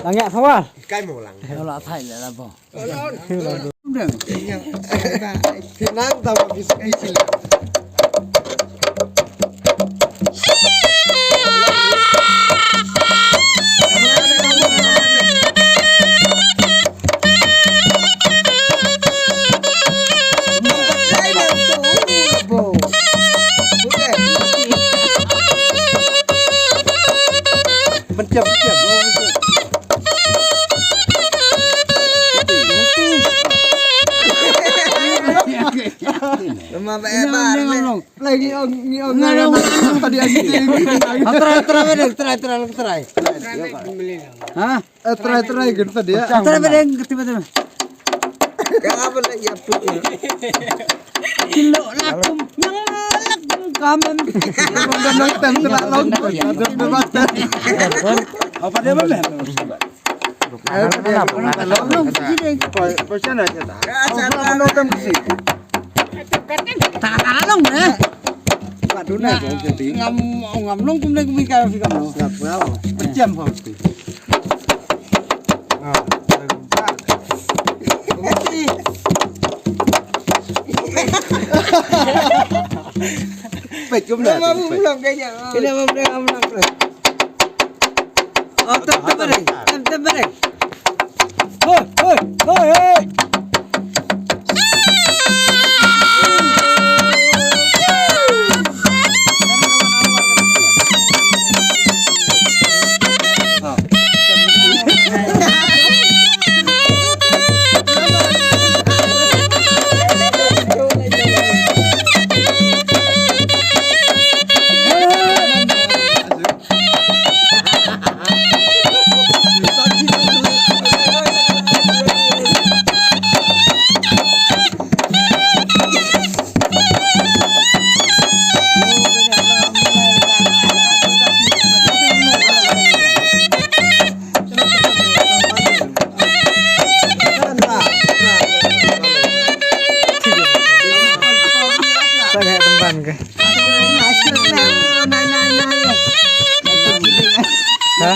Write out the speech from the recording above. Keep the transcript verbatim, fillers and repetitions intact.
Lang ïa sawal. Kai mo lang. Ola thai le la bo. Nang ta ba bis. Pyntiap, pyntiap. Nama ba eh bar. Lagi ong, ngi ong, ngi ong. Tadi aku. Try, try, try, try, try. Ha? Eh, try, try, gitu tadi ya. Try, try, gitu, gitu. Ka ba la ïa put. Kilo la kum, yang la kum kamen. Long tem tu la long. Apa dia, Bang? Long, sini. Apa, apa sana kita? Apa long tem ke sini? Tak, tak long, eh. Ngam, ngam long kumne kumne ka phi kam long. Ngap ngap. Pechem pha. Pechem dah. Ngam long kayaknya. Ini ngam long, ngam long. Oh, tep tep beri. Tep tep beri. Hoi, hoi, hoi, hoi. Sa heh tang ban ke. Ha?